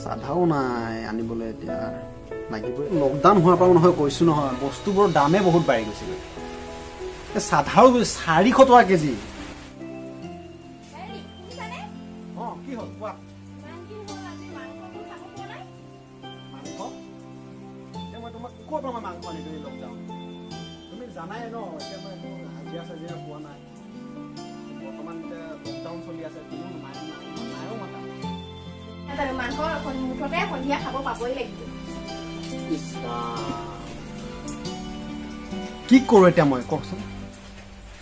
চাধাও নাই আনিবলৈ এতিয়া লাগিবই। লকডাউন হোৱাৰ পৰাও নহয় কৈছোঁ নহয়, বস্তুবোৰৰ দামে বহুত বাঢ়ি গৈছিলে। এই চাধাও 400 টকা কেজি। অঁ, কি হ'ল কোৱা? মাংস? মই তোমাক ক'ৰ পৰা মই মাংস আনি দিওঁ লকডাউন? তুমি জানাই ন, এতিয়া মই একো হাজিৰা চাজিৰা পোৱা নাই বৰ্তমান। এতিয়া লকডাউন চলি আছে, কোনো নাইও মাতা। মাংস মুঠতে সন্ধিয়া খাব পাবই লাগিব। কি কৰোঁ এতিয়া মই কওকচোন,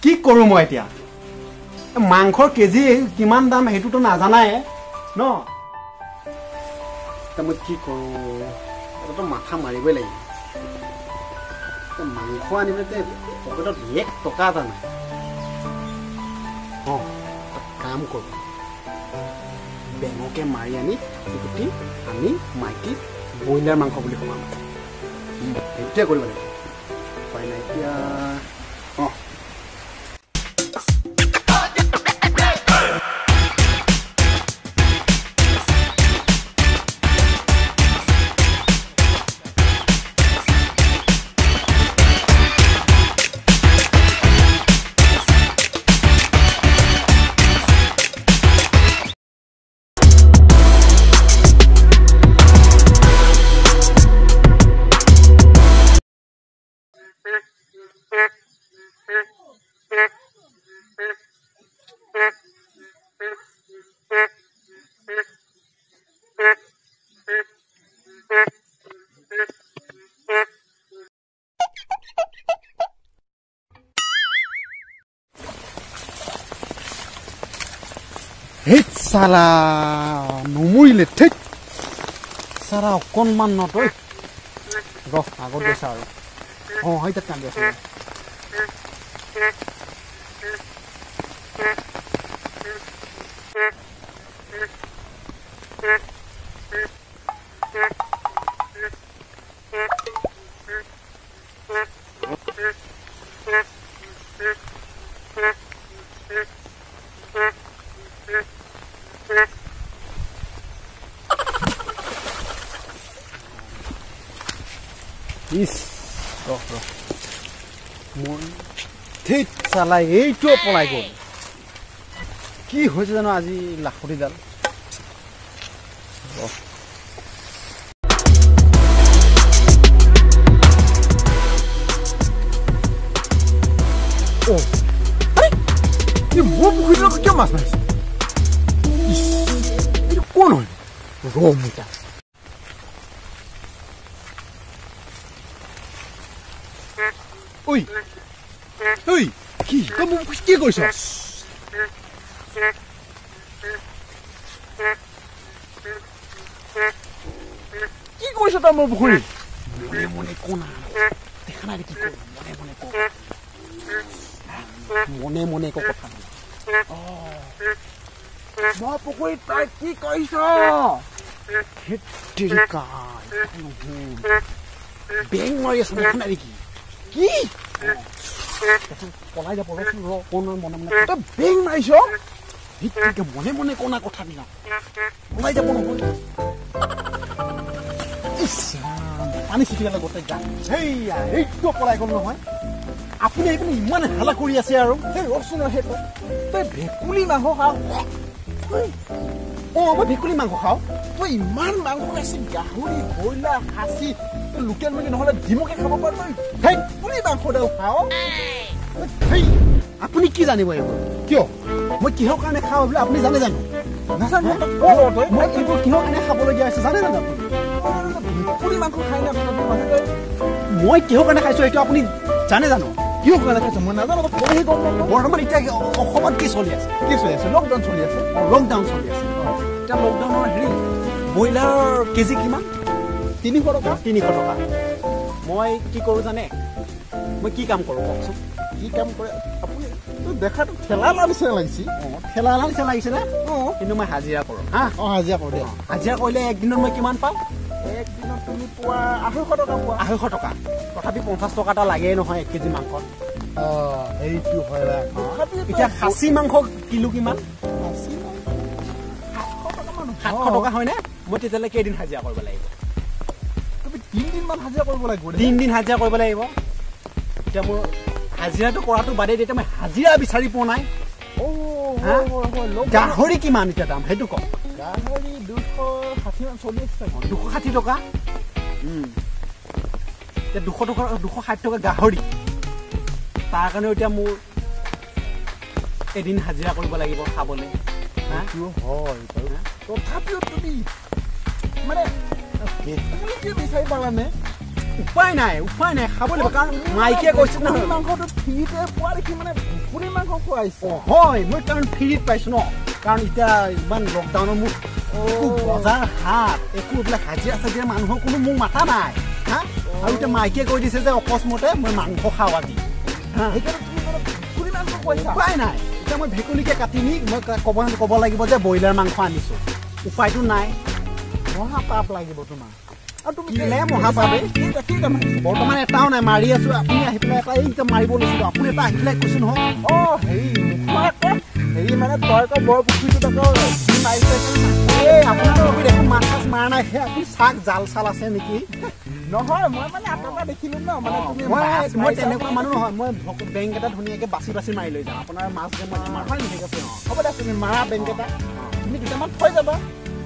কি কৰোঁ মই এতিয়া? মাংসৰ কেজি কিমান দাম সেইটোতো নাজানাই ন। এতিয়া মই কি কৰোঁ, এটাতো মাথা মাৰিবই লাগিব। মাংস আনিবলৈ পকেটত 1 টকা এটা নাই। অঁ, কাম কৰোঁ, বেঙকে মাৰি আনি কুটি আনি মাইকীক ব্ৰইলাৰ মাংস বুলি খুৱাম। সেইটোৱে কৰিব লাগিব, উপায় নাই এতিয়া। অঁ, হেই চালা নমৰিলে, ঠিক চালা অকণমান নতৈ ৰহ, আগত গৈছা আৰু। অঁ, সেই তাত কান্দি আছে। ইছ, ৰহ ৰহ, মই ঠিক চালা এইটোও পলাই গ'ল। কি হৈছে জানো আজি লাখুটিডাল। অঁ, মোৰ পুখুৰীত কিয় মাছ মাৰিছে? এইটো কোন হয়? ৰম এটা। ঐ ঐ, কি তই মোক কি কৰিছ? কি কৰিছ তই মোৰ পুখুৰীত? মনে মনে ক না, দেখা নাই কি কৰো? মনে মনে ক, মনে মনে ক কথা। মই পুখুৰীত তই কি কৰিছ? বেং মাৰি আছ, দেখা নাই নেকি? কি পলাই যাব ৰচোন, ৰ কোন মনে মনে। তই বেং মাৰিছ? মনে মনে কনা কথাবিলাক, পলাই যাব নহয়। পানী ছিটিয়ালে গোটেই গা। সেইয়া এইটো পলাই গ'ল নহয়। আপুনি আহি পিনে ইমান হালা কৰি আছে আৰু। সেই ৰচোন, সেই তই ভেকুলী মাংস খাওঁ? অঁ, মই ভেকুলী মাংস খাওঁ। তই ইমান মাংস খাইছি, গাহৰি, ব্ৰইলাৰ, খাচী, তই লোকেল মুৰ্গী নহ'লে ডিমকে খাব পাৰ, তই ভেকুলী মাংসডাল খাওঁ? হেই, আপুনি কি জানিব এইবোৰ? কিয় মই কিহৰ কাৰণে খাওঁ বোলে আপুনি জানে জানো? নাজানো। মই এইবোৰ কিহৰ কাৰণে খাবলগীয়া হৈছে জানে জানো আপুনি? ভেকুলী মাংস খাই না? মই কিহৰ কাৰণে খাইছো এইটো আপুনি জানে জানো? কিহৰ কাৰণে খাইছো মই নাজানো, তইহে গম নাপাওঁ। বৰ্তমান এতিয়া অসমত কি চলি আছে? কি চলি আছে? লকডাউন চলি আছে। লকডাউন চলি আছে। এতিয়া লকডাউনৰ হেৰি ব্ৰইলাৰৰ কেজি কিমান? 300 টকা। 300 টকা। মই কি কৰোঁ জানে? মই কি কাম কৰোঁ কওকচোন? কি কাম কৰে আপুনি? দেখাটো ঠেলা নিচিনা লাগিছে। অঁ, ঠেলা নিচিনা লাগিছে নে? অঁ, কিন্তু মই হাজিৰা কৰোঁ। হা, অঁ, হাজিৰা কৰোঁ দে। হাজিৰা কৰিলে একদিনত মই কিমান পাওঁ? একদিনত তুমি পোৱা 250 টকা পোৱা। 250 টকা। তথাপি 50 টকা এটা লাগেই নহয় 1 কেজি মাংসত। অঁ, সেইটো হয়। এতিয়া খাচী মাংস কিলো কিমান? 700 টকা হয়নে? মই তেতিয়াহ'লে কেইদিন হাজিৰা কৰিব লাগিব? তুমি 3 দিনমান হাজিৰা কৰিব লাগিব। 3 দিন হাজিৰা কৰিব লাগিব। এতিয়া মোৰ হাজিৰাটো কৰাটো বাদেই দি, এতিয়া মই হাজিৰা বিচাৰি পোৱা নাই। হা? গাহৰি কিমান এতিয়া দাম, সেইটো কওক। গাহৰি 260মান চলি আছে চাগে। 260 টকা। এতিয়া 200 টকা, 260 টকা গাহৰি, তাৰ কাৰণেও এতিয়া মোৰ এদিন হাজিৰা কৰিব লাগিব খাবলৈ, হা? সেইটো হয় বাৰু। হা? তথাপিও তুমি মানে ভেকুলীকে বিচাৰি পালানে? উপায় নাই, উপায় নাই, খাব লাগিব, কাৰণ মাইকীয়ে কৈছে ভেকুলী নহয়। মাংসটো ফ্ৰীতে পোৱা দেখি মানে ভেকুলী মাংস খুৱাইছে। অ, হয়, মই কাৰণ ফ্ৰীত পাইছো ন, কাৰণ এতিয়া ইমান লকডাউনৰ মোৰ একো বজাৰ হাট, একো এইবিলাক হাজিৰা চাজিৰা মানুহৰ কোনো মোক মাতা নাই, হা। আৰু এতিয়া মাইকীয়ে কৈ দিছে যে অকস্মতে মই মাংস খাওঁ আজি, হা। সেইকাৰণে তুমি মানে ভেকুলী মাংস খুৱাইছা। উপায় নাই, এতিয়া মই ভেকুলীকে কাটি নি মই ক'ব লাগিব যে ব্ৰইলাৰ মাংস আনিছো, উপায়টো নাই। মহা পাপ লাগিব তোমাৰ। আৰু তুমি কিলে মহাপাপ এই? কেইটা কেইটা মাৰিছা? বৰ্তমান এটাও নাই, মাৰি আছো। আপুনি আহি পেলাই এটা এই মাৰিব লৈছিলো, আপুনি এটা আহি পেলাই কৈছো নহয়। অ, হেৰি নোখোৱা আকৌ, হেৰি মানে তই আকৌ বৰ পুখুৰীটোত আকৌ কি মাৰিছে? এই আপোনাৰ পুখুৰীত একো মাছ চাছ মাৰা নাই। সেই আপুনি চাক, জাল চাল আছে নেকি? নহয়, মই মানে আঁতৰৰ পৰা দেখিলো ন, মানে তুমি মই মাছ মই মাৰিছা। তেনেকুৱা মানুহ নহয়, মই বেংক এটা ধুনীয়াকে বাচি বাচি মাৰি লৈ যাওঁ। আপোনাৰ মাছ যে মই নামাৰো। হয় নেকি? ঠিক আছে, হ'ব দে, তুমি মাৰা বেংক এটা, তুমি দুটামান থৈ যাবা।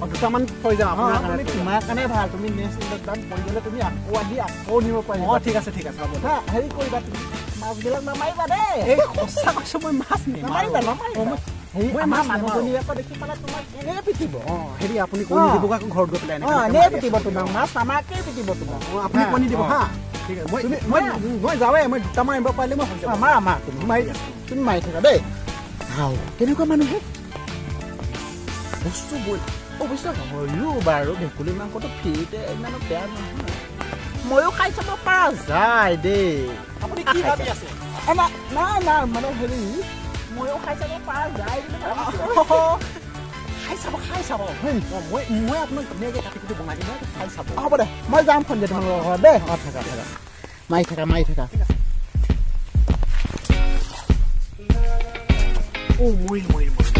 অ, দুটামান থৈ যাওঁ আপোনাৰ তুমি কাৰণে। তোমাৰ কাৰণে ভাল, তুমি নেক্সট লকডাউন পৰি গ'লে তুমি আকৌ আহি আকৌ নিব পাৰিবা। অ, ঠিক আছে, ঠিক আছে, হ'ব। হা, হেৰি কৰিবা, তুমি মাছবিলাক নামাৰিবা দেই। এই সঁচা কৈছো, মই মাছ নামাৰিবা, নামাৰিবা। হেৰি মই আমাৰ মাছ নামাৰো। মানুহজনী আকৌ দেখি পালে তোমাক এনেই পিটিব। অ, হেৰি আপুনি কৈ নিদিব আকৌ ঘৰত গৈ পেলাই এনেকে এনেই মাৰি পিটিব আছে। তোমাক, মাছ নামাৰাকেই পিটিব তোমাক। অ, আপুনি কৈ নিদিব। হা, ঠিক আছে, মই তুমি মই মই যাওঁৱে, মই দুটামান মাৰিব পাৰিলে মই হৈ যাব। মাৰা, মাৰা, তুমি মাৰি, তুমি মাৰি থাকা দেই। হাও, কেনেকুৱা মানুহে বস্তু বৈ। অৱশ্যে হয়ো বাৰু, ভেকুলী মাংসটো ফ্ৰীতে ইমানো বেয়া নহয়, ময়ো খাই চাব পৰা যায় দেই। আপুনি কি ভাবি আছে? নাই নাই নাই, মানে হেৰি ময়ো খাই চাব পৰা যায় বুলি ভাবিছো। খাই চাব, খাই চাব। অ, মই আপোনাক ধুনীয়াকে কাটি কুটি বনাই দিম, খাই চাব। হ'ব দে, মই যাম সন্ধিয়া তোমালোকৰ ঘৰত দেই। অ, থাকা থাকা। মাৰি থাকা, মাৰি থাকা। অ, মৰিল, মৰিল, মৰিল।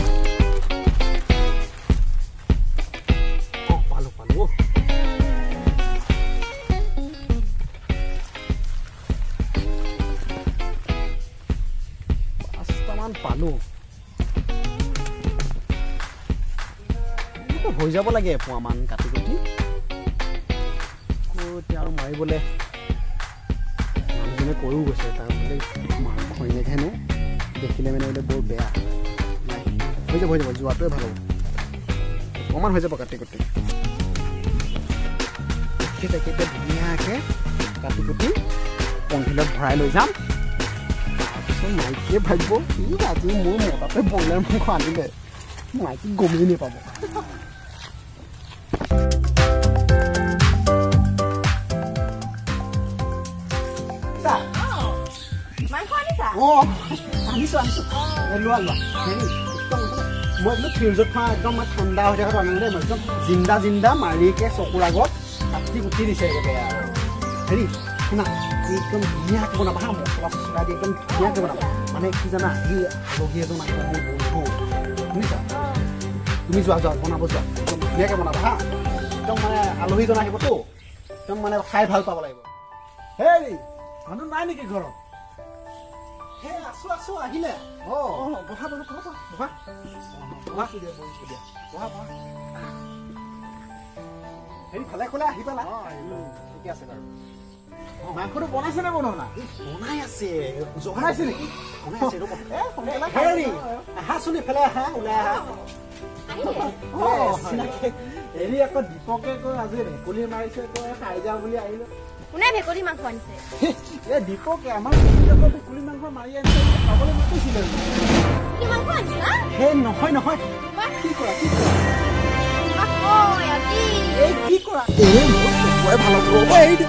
অ, পালো, পালো। অ, পাঁচটামান পালো। মোৰতো হৈ যাব লাগে এপোৱামান কাটি কুটি। আকৌ এতিয়া আৰু মাৰিবলৈ মানুহজনে কৈও গৈছে, তাৰ বোলে ঘৈণীয়েক হেনো দেখিলে মানে বোলে বৰ বেয়া। নাই, হৈ যাব, হৈ যাব, যোৱাটোৱে ভাল হ'ব। অকণমান হৈ যাব কাটি কুটি। তাকে এতিয়া ধুনীয়াকৈ কাটি কুটি পলিথিনত ভৰাই লৈ যাম। তাৰপিছত মাইকীয়ে ভাবিব কি আজি মোৰ মতাতে ব্ৰইলাৰ মাংস আনিলে, মাইকী গমেই নাপাব। মাংস আনিছা? অঁ, আনিছোঁ, আনিছোঁ। এই লোৱা, লোৱা। হেৰি একদম মই একদম ফ্ৰিজত থোৱা, একদম মই ঠাণ্ডা হৈ থকাটো আনো দেই। মই একদম জিন্দা জিন্দা মাৰিকে চকুৰ আগত কাটি কুটি দিছে একেবাৰে। আৰু হেৰি শুনা, একদম ধুনীয়াকৈ বনাবা হা, মছলা চছলা দি একদম ধুনীয়াকৈ বনাবা। মানে কি জানা, এই আলহী এজন আহিব, মোৰ বন্ধু, শুনিছা? তুমি যোৱা, যোৱা, বনাব যোৱা, একদম ধুনীয়াকৈ বনাবা হা। একদম মানে আলহীজন আহিবতো, একদম মানে খাই ভাল পাব লাগিব। হেৰি মানুহ নাই নেকি ঘৰত? হে, আছো, আছো, আহিলে? অ। অঁ, বহা, বহা, বহা, বহা, বহা। বহিছো দিয়া, বহিছো দিয়া। বহা, বহা। হেৰি ভালে ক'লে আহি পালা। অ, আহিলো। ঠিকে আছে বাৰু। মাংসটো বনাইছে নে বনোৱা নাই? বনাই আছে। বনাইছে নেকি? বনাই আছে, ৰ'ব। এ, সোনকালে খাই হেৰি আহাচোন, এইফালে আহা, ওলাই আহা। আহিলে? অ, চিনাকি। হেৰি আকৌ দীপকে কৈ আজি ভেকুলী মাৰিছে, কৈ খাই যাওঁ বুলি আহিলো। কোনে ভেকুলী মাংস আনিছে? এই দীপকে আমাৰ পুখুৰীত আকৌ ভেকুলী মাংস মাৰি আনিছে বুলি খাবলৈ মাতিছিলে। ভেকুলী মাংস আনিছা? হে, নহয়, নহয়। তোমাক কি কৰা, কি কৰা? তোমাক মই আজি এই কি কৰা? এই মোৰ কুকুৰাই ভাল হ'ব, এৰি দে।